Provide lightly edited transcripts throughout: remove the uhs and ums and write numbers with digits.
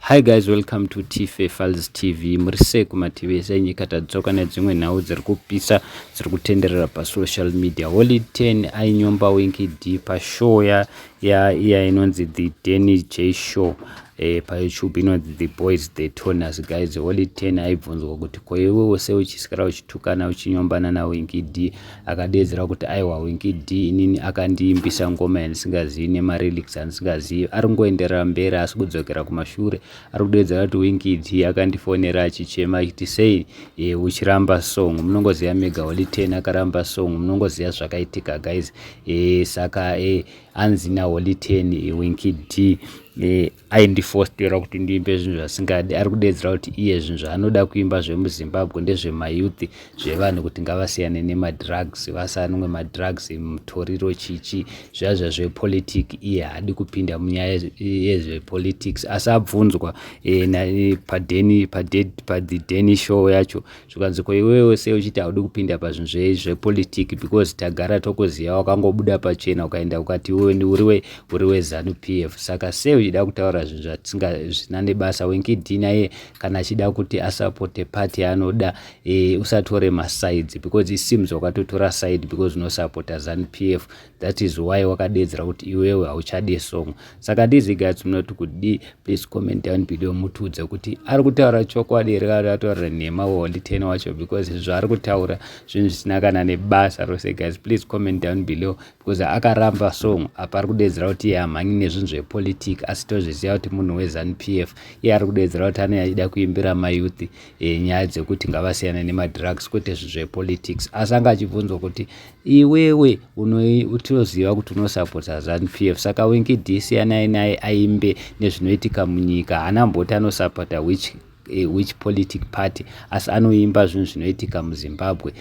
Hi guys, welcome to Tife Files TV. Muri sei kumativi ese enyika? Tadzoka nedzimwe nhau dziri kupisa, dziri kutenderera pasocial media. Holy 10 ainyomba Winky D pashow ya iya inonzi The Danny J Show, paYouTube inonzi The Boys The Toners. Guys, Holy 10 aibvunzwa kuti ko iwewo sei uchisikira uchitukana, uchinyombana naWinky D? Akadeedzera kuti aiwa, Winky D inini akandiimbisa ngoma yandisingazivi nemalyrics andisingazivi. Ari kungoenderera mberi asi kudzokera kumashure. Ari kudeedzera kuti Winky D akandifonera achichema achiti sei uchiramba song. Munongoziva mega, Holy 10 akaramba song, munongoziva zvakaitika, guys. Saka anzi naHoly 10, Winky D aindifostera kuti ndiimbe zvinhu zvasingadi. Ari kudeedzera kuti iye zvinhu zvaanoda kuimba zvemuZimbabwe ndezvemayouth, zvevanhu kuti ngavasiyane nemadrugs, vasanwe madrugs, mutoriro, chichi zvazva zvepolitic. Iye haadi kupinda munyaya yezvepolitics, asi abvunzwa paThe Danny Show yacho, zvikanzi ko iwewe sei uchiti haudi kupinda pazvinhu zvepolitic? Because tagara tokuziva, wakangobuda pachena ukaenda ukati iwewe uri weZANU PF, saka sei uchida kutaura zvinhu zvisina nebasa? Winky D naye kana achida kuti asapote party yaanoda, usatore masides, because it seems wakatotora side because unosapota ZANU PF. That is why wakadeedzera kuti iwewe hauchade song. Saka ndizi guys, munoti kudi? Please comment down below, mutiudze kuti ari kutaura chokwadi here kana ataura nhema Holy 10 wacho, because zvaari kutaura zvinhu zvisina kana nebasa rose. Guys, please comment down below, because akaramba song apa ari kudeedzera kuti iye hamhanyi nezvinhu zvepolitic, asi tozviziva kuti munhu weZANU PF. Iye ari kudeedzera kuti anenge achida kuimbira mayouth nyaya dzekuti ngavasiyane nemadrugs, kwete zvinhu zvepolitics. Asi anga achibvunzwa kuti iwewe utoziva kuti unosapota ZANU PF, saka Winky D siyanai naye aimbe nezvinoitika munyika. Haana mboti anosapota which politic party, asi anoimba zvinhu zvinoitika muZimbabwe.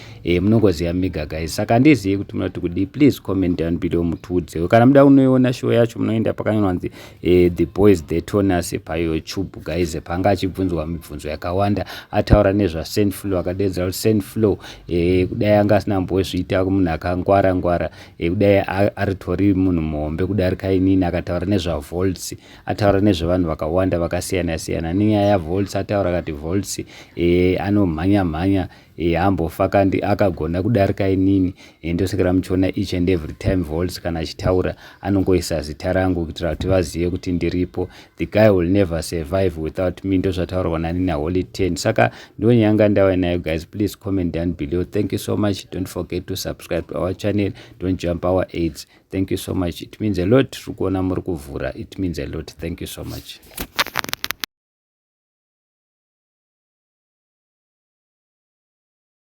Munongoziva mega, guys. Saka handizivi kuti munoti kudii. Please comment down below, mutiudzewo. Kana muda kunoiona show yacho, munoenda pakanyorwa nzi The Boys The Toners paYouTube, guys. Panga achibvunzwa mibvunzo yakawanda, ataura nezvaSaintfloew, akadedzera kuti Saintfloew, kudai anga asina mbozviita munhu akangwara ngwara, kudai aritori munhu muhombe kudarika inini. Akataura nezvaVoltz, ataura nezvevanhu vakawanda vakasiyana siyana. Nenyaya yaVoltz ataura kati Voltz anomhanya mhanya, hambofa kandi akagona kudarika inini. Ndosakira muchiona each and every time Voltz kana achitaura anongoisa zita rangu kuitira kuti vazive kuti ndiripo. The guy will never survive without me, ndozvataurwa nani naHoly 10. Saka ndonyanga ndava nayo, guys. Please comment down below. Thank you so much. Don't forget to subscribe to our channel. Don't jump our ads. Thank you so much, it means a lot. Tiri kuona muri kuvhura, it means a lot. Thank you so much.